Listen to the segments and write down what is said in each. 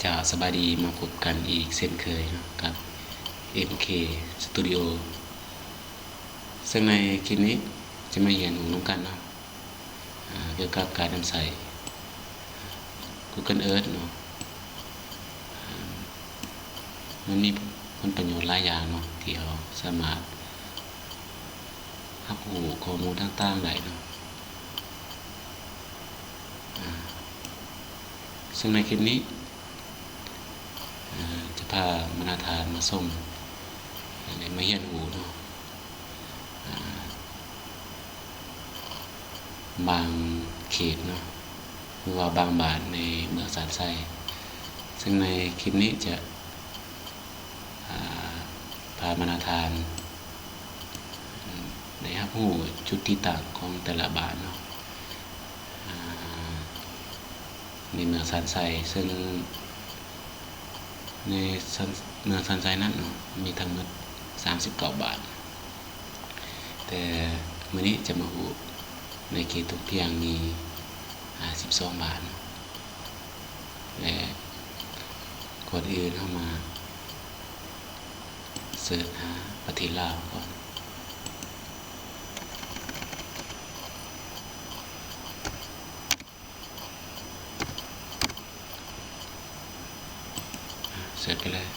ເຈົ້າ ສະບາຍດີ ມາພົບກັນອີກເຊັ່ນເຄີຍເນາະ ກັບ ເອັມເຄ ສະຕູດິໂອ ເຊິ່ງໃນຄລິບນີ້ຈະມາຮຽນຮູ້ນຳກັນເນາະ ອາ ກ່ຽວກັບການນຳໃຊ້ Google Earth ເນາະ ອາ ມັນມີຜົນປະໂຫຍດຫຼາຍຢ່າງເນາະ ທີ່ເຮົາສາມາດຮັບຮູ້ຂໍ້ມູນຕ່າງໆໄດ້ເນາະ ອາ ເຊິ່ງໃນຄລິບນີ້ ອາ ຈະພາບັນດາທ່ານມາຊົມ ແລະ ມາຮຽນຮູ້ເນາະ ອາ ບາງເຂດເນາະ ຫຼືວ່າບາງບ້ານໃນເມືອງຊານໄຊ ເຊິ່ງໃນຄລິບນີ້ຈະ ອາ ພາບັນດາທ່ານ ໄດ້ຮັບຮູ້ຈຸດທີ່ຕັ້ງຂອງແຕ່ລະບ້ານເນາະ ອາ ໃນເມືອງຊານໄຊ ເຊິ່ງໃນຊານ ເມືອງຊານໄຊນັ້ນເນາະ ມີທັງໝົດສາມສິບເກົ້າບ້ານ ແຕ່ມື້ນີ້ຈະມາຮູ້ໃນເຂດທົ່ງພຽງມີ ອາ ສິບສອງບ້ານເນາະ ແລະ ກ່ອນອື່ນເຮົາມາເສີດຫາປະເທດລາວກ່ອນ. ເສີດໄປເລີຍ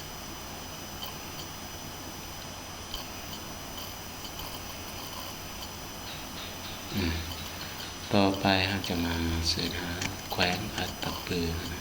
ອາ ຕໍ່ໄປເຮົາຈະມາເສີດຫາແຂວງອັດຕະປືນະ.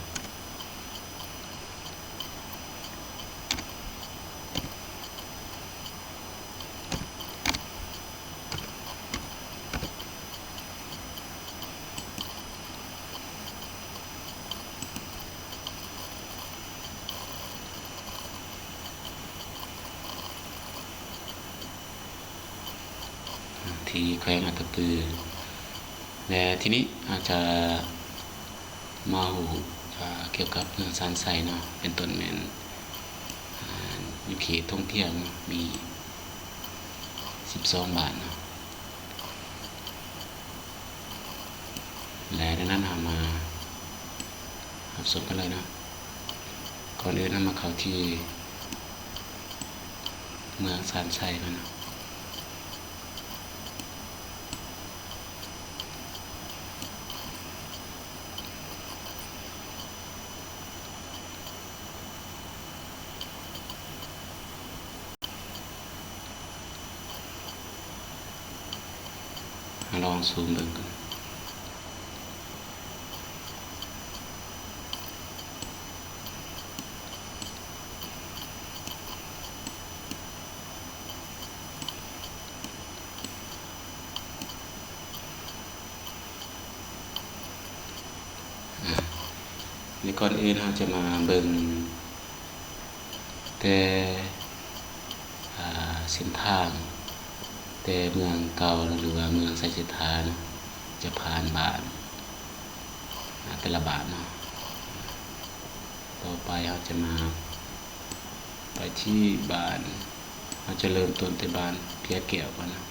ທີ່ແຂວງອັດຕະປື ແລະ ທີນີ້ເຮົາຈະມາຮູ້ ອາ ກ່ຽວກັບເມືອງຊານໄຊເນາະ ເປັນຕົ້ນແມ່ນ ອາ ຢູ່ເຂດທົ່ງພຽງເນາະ ມີສິບສອງບ້ານເນາະ ແລະ ດັ່ງນັ້ນເຮົາມາຮັບຊົມກັນເລີຍເນາະ. ກ່ອນອື່ນເຮົາມາເຂົ້າທີ່ເມືອງຊານໄຊກ່ອນເນາະ. ມາລອງຊູມເບິ່ງກ່ອນ. ໃນກ່ອນອື່ນເຮົາຈະມາເບິ່ງແຕ່ ອາ ເສັ້ນທາງແຕ່ເມືອງເກົ່າ ຫຼືວ່າເມືອງໄຊເສດຖາເນາະ ຈະຜ່ານບ້ານ ອາ ແຕ່ລະບ້ານເນາະ. ຕໍ່ໄປເຮົາຈະມາ ໄປທີ່ບ້ານ ເຮົາຈະເລີ່ມຕົ້ນແຕ່ບ້ານເພຍແກ້ວກ່ອນນະ.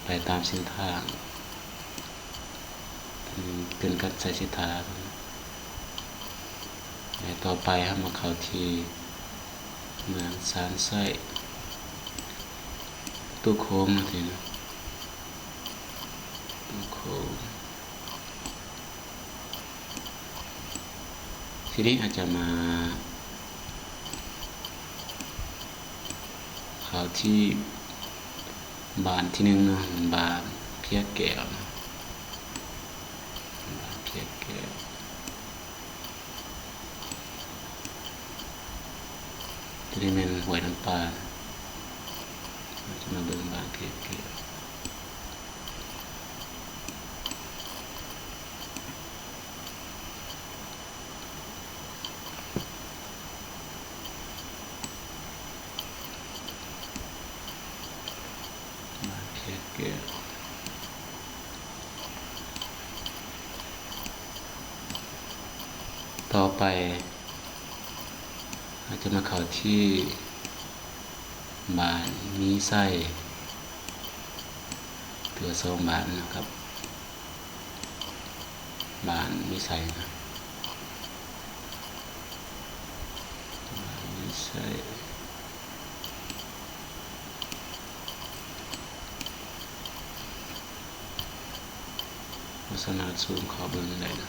ໄປຕາມເສັ້ນທາງ ອາ ຂຶ້ນກັບໄຊເສດຖາ ແລະ ຕໍ່ໄປເຮົາມາເຂົ້າທີ່ເມືອງຊານໄຊ ປະຕູໂຂງເນາະ ທີ່ນີ້ ປະຕູໂຂງ. ທີນີ້ເຮົາຈະມາເຂົ້າທີ່ບ້ານທີໜຶ່ງເນາະ ບ້ານເພຍແກ້ວເນາະ ບ້ານເພຍແກ້ວ. ໂຕນີ້ແມ່ນຫ້ວຍນ້ຳປານະ ເຮົາຈະມາເບິ່ງບ້ານເພຍແກ້ວ. ບ້ານເພຍແກ້ວ. ຕໍ່ໄປ ຈະມາເຂົ້າທີ່ບ້ານມີໄຊ ເທື່ອສອງບ້ານນະຄັບ ບ້ານມີໄຊນະ ບ້ານມີໄຊ. ບໍ່ສາມາດຊູມເຂົ້າເບິ່ງໄດ້ນະ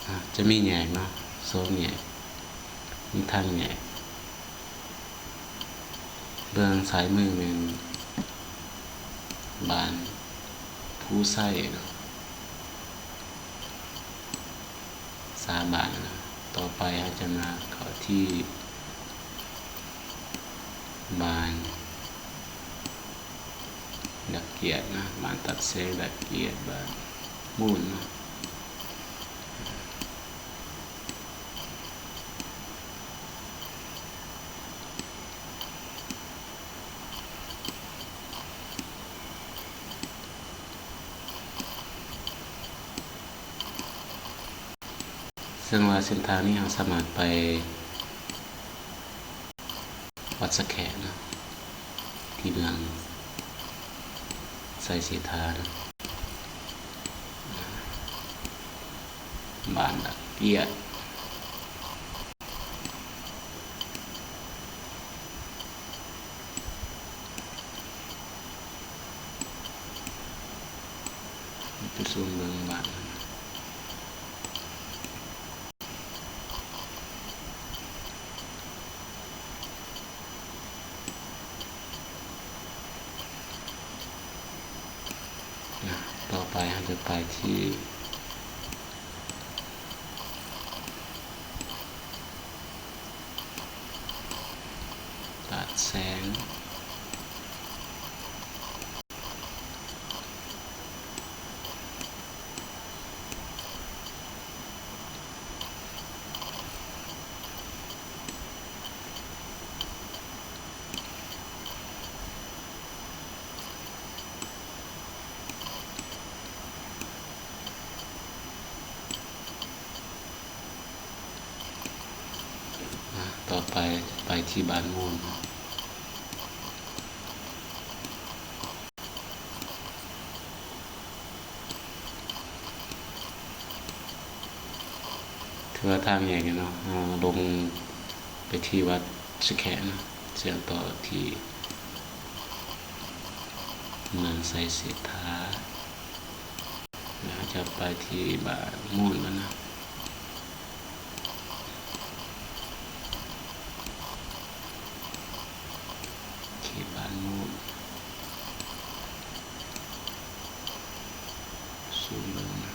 ອາ ຈະມີແຍກເນາະ ສອງແຍກ ມີທາງແຍກ. ເບື້ອງຊ້າຍມືແມ່ນບ້ານພູໄຊເນາະ ສາມບ້ານນະ. ຕໍ່ໄປເຮົາຈະມາເຂົ້າທີ່ບ້ານດາກກຽດນະ ບ້ານຕັດແສງ ດາກກຽດ ບ້ານມູນເນາະ. ເຊິ່ງວ່າເສັ້ນທາງນີ້ເຮົາສາມາດໄປວັດສະແຂະເນາະ ທີ່ເມືອງໄຊເສດຖາເນາະ ບ້ານດາກກຽດ. ໄປຊູມເບິ່ງບ້ານ ຕໍ່ໄປເຮົາຈະໄປທີ່ ຕາດແສງ. ອາ ຕໍ່ໄປ ໄປທີ່ບ້ານໂມນເນາະ ຖືວ່າທາງແຍກເນາະ ເຮົາລົງໄປທີ່ວັດສະແຂະເນາະ ເຊື່ອມຕໍ່ທີ່ເມືອງໄຊເສດຖາ. ແລ້ວຈະໄປທີ່ບ້ານໂມນກ່ອນນະ ເຂດບ້ານໂມນ ຊູມເບິ່ງນະ.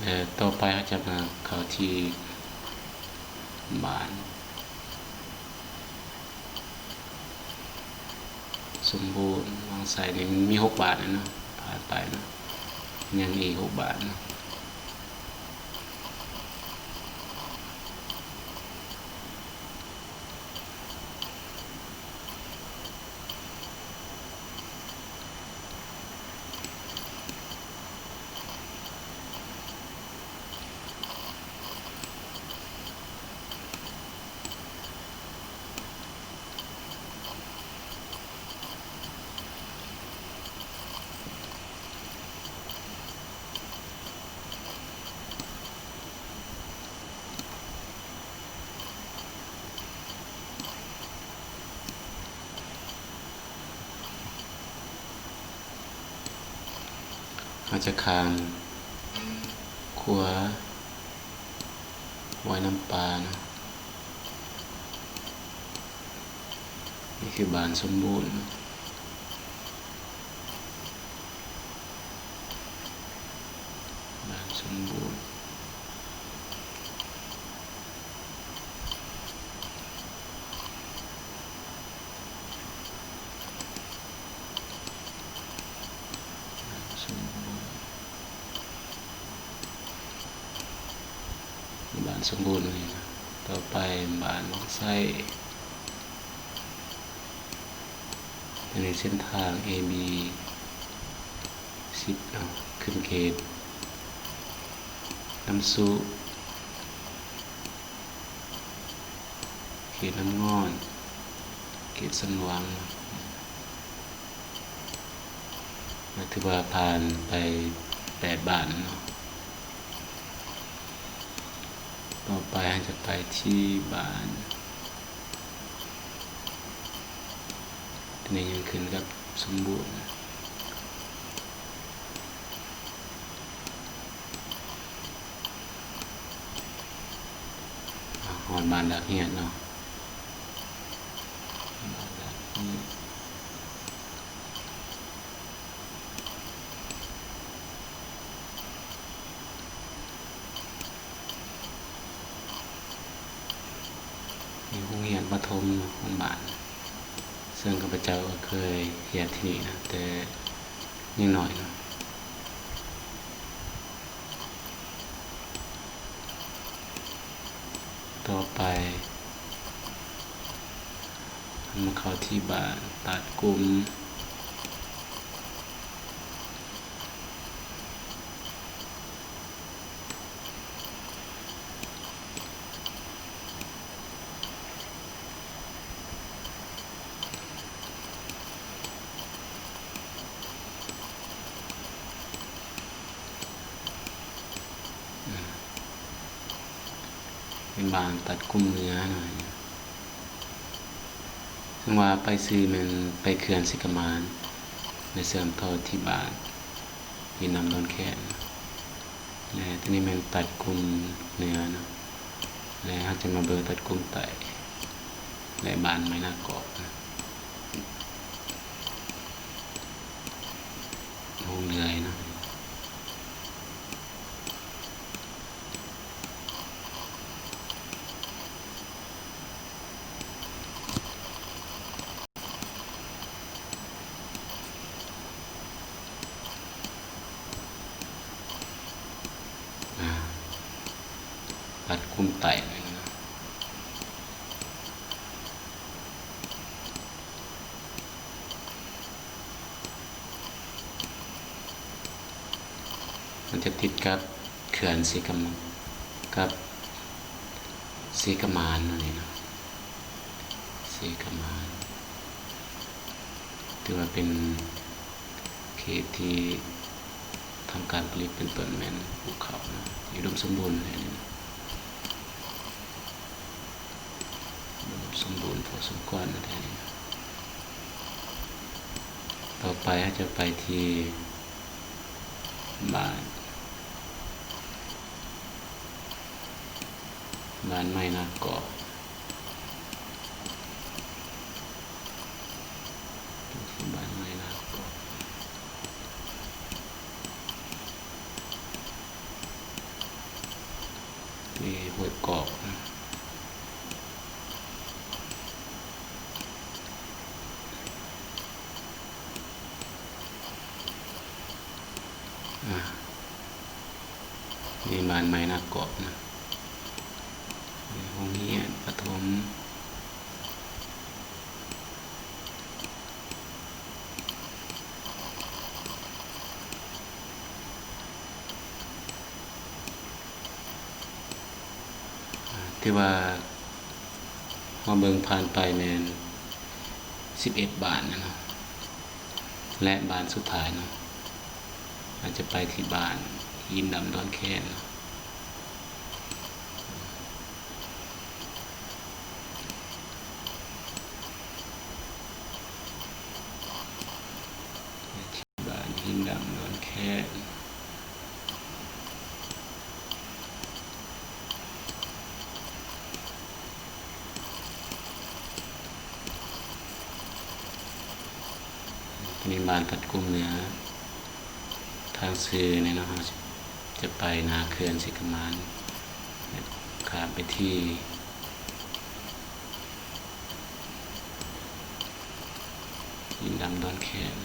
ແລະ ຕໍ່ໄປເຮົາຈະມາເຂົ້າທີ່ບ້ານ ສົມບູນ ວັງໄຊນີ້ ມີຫົກບ້ານເນາະ ຜ່ານໄປເນາະ ຍັງອີກຫົກບ້ານເນາະ. ເຮົາຈະຂ້າມຂົວຫ້ວຍນ້ຳປາເນາະ. ນີ້ຄືບ້ານສົມບູນເນາະ ບ້ານສົມບູນ. ບ້ານສົມບູນນີ້ນະ. ຕໍ່ໄປບ້ານວັງໄຊ, ອັນນີ້ເສັ້ນທາງເອບີສິບເນາະ, ຂຶ້ນເຂດນ້ຳຊຸ, ເຂດນ້ຳງອນ, ເຂດສວນຫຼວງເນາະ. ຖືວ່າຜ່ານໄປແປດບ້ານເນາະ. ຕໍ່ໄປເຮົາຈະໄປທີ່ບ້ານ ຕົວນີ້ຍັງຂຶ້ນກັບສົມບູນ. ຮອດບ້ານດາກຮຽນເນາະ, ບ້ານດາກຮຽນ. ມີໂຮງຮຽນປະຖົມຂອງບ້ານ, ເຊິ່ງຂ້າພະເຈົ້າກໍເຄີຍຮຽນທີ່ນີ້ນະ ແຕ່ຍັງນ້ອຍເນາະ. ຕໍ່ໄປ ມາເຂົ້າທີ່ບ້ານຕັດກຸ່ມ. ເປັນບ້ານຕັດກຸ່ມເໜືອເນາະ. ເຊິ່ງວ່າໄປຊື່ແມ່ນໄປເຂື່ອນສີກະໝານ ແລະ ເຊື່ອມຕໍ່ທີ່ບ້ານຫີນດຳດອນແຄນ. ແລະ ຕົວນີ້ແມ່ນຕັດກຸ່ມເໜືອເນາະ, ແລະ ເຮົາຈະມາເບິ່ງຕັດກຸ່ມໃຕ້ ແລະ ບ້ານໄມ້ນາກອກນະ, ໂຮງເລື່ອຍເນາະ. ອາ ຕັດກຸ່ມໃຕ້ເລີຍເນາະ. ມັນຈະຕິດກັບເຂື່ອນສີກະ ກັບສີກະໝານເນາະ ນີ້ເນາະ, ສີກະໝານ ຖືວ່າເປັນເຂດທີ່ທຳການຜະລິດ ເປັນຕົ້ນແມ່ນປູກເຂົ້າເນາະ, ອຸດົມສົມບູນແທ້ນີ້ເນາະ. ອຸດົມສົມບູນພໍສົມຄວນແທ້ນີ້. ຕໍ່ໄປເຮົາຈະໄປທີ່ບ້ານ ບ້ານໄມ້ນາກອກ, ບ້ານໄມ້ນາກອກ. ທີ່ຫ້ວຍກອກ. ອາ ນີ້ບ້ານໄມ້ນາກອກນະ, ໂຮງຮຽນປະຖົມ. ຖືວ່າເຮົາເບິ່ງຜ່ານໄປແມ່ນສິບເອັດບ້ານນະເນາະ ແລະ ບ້ານສຸດທ້າຍເນາະ, ເຮົາຈະໄປທີ່ບ້ານຫີນດຳດອນແຄນເນາະ. ບ້ານຫີນດຳດອນແຄນ. ນີ້ບ້ານຕັດກຸ່ມເໜືອ. ທາງຊື່ນີ້ເນາະ ເຮົາຈະໄປໜ້າເຂື່ອນສີກະໝານ ແລະ ຂ້າມໄປທີ່ ຫີນດຳດອນແຄນ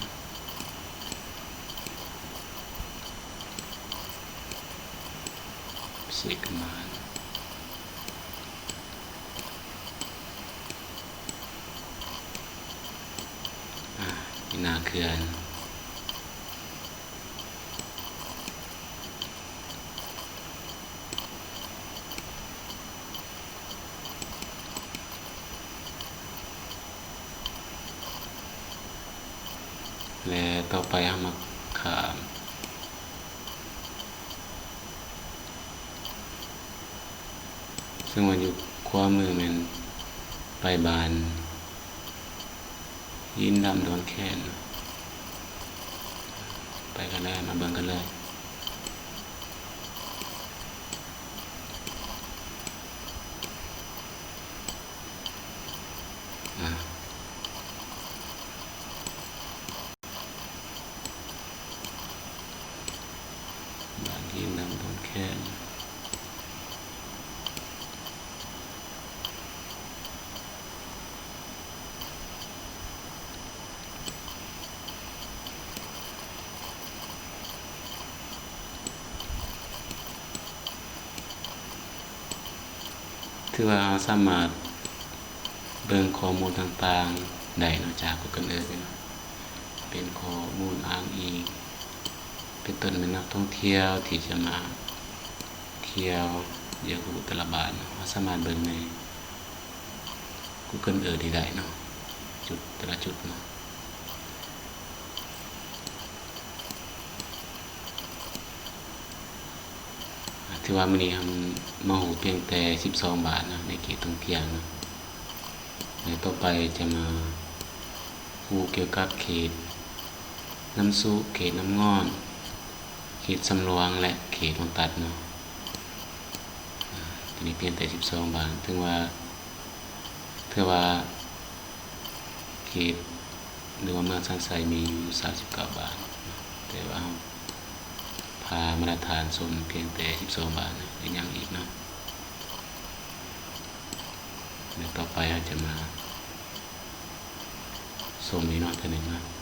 ເຊກະມານ. າເຂື່ອນ. ແລະ ຕໍ່ໄປເຮົາມາຂ້າມ ເຊິ່ງວ່າຢູ່ຂວາມືແມ່ນໄປບ້ານຫີນດຳດອນແຄນ. ໄປກັນເລີຍ ມາເບິ່ງກັນເລີຍ. ອາ ບ້ານຫີນດຳດອນແຄນ. ຖືວ່າເຮົາສາມາດເບິ່ງຂໍ້ມູນຕ່າງໆໄດ້ເນາະ ຈາກ Google Earth ເນາະ ເປັນຂໍ້ມູນອ້າງອີງ ເປັນຕົ້ນແມ່ນນັກທ່ອງທ່ຽວທີ່ຈະມາທ່ຽວຢາກຮູ້ແຕ່ລະບ້ານເນາະ ເຮົາສາມາດເບິ່ງໃນ Google Earth ນີ້ໄດ້ເນາະ ຈຸດແຕ່ລະຈຸດເນາະ. ຖືວ່າມື້ນີ້ເຮົາມາຮູ້ພຽງແຕ່ສິບສອງບ້ານເນາະ ໃນເຂດທົ່ງທ່ຽວເນາະ ແລະ ຕໍ່ໄປຈະມາຮູ້ກ່ຽວກັບເຂດນ້ຳຊຸ, ເຂດນ້ຳງອນ, ເຂດຊຳຫຼວງ ແລະ ເຂດວັງຕັດເນາະ. ອາ ຕົວນີ້ພຽງແຕ່ສິບສອງບ້ານ ເຖິງວ່າ ຖືວ່າເຂດ ຫຼືວ່າເມືອງຊານໄຊມີຢູ່ສາມສິບເກົ້າບ້ານ ແຕ່ວ່າເຮົາຜ່າມາດຕະຖານຊົນພຽງແຕ່ສິບສອງບ້ານ ຍັງອີກເນາະ. ແລະ ຕໍ່ໄປເຮົາຈະມາຊົມອີກເນາະ ເທື່ອໜຶ່ງເນາະ.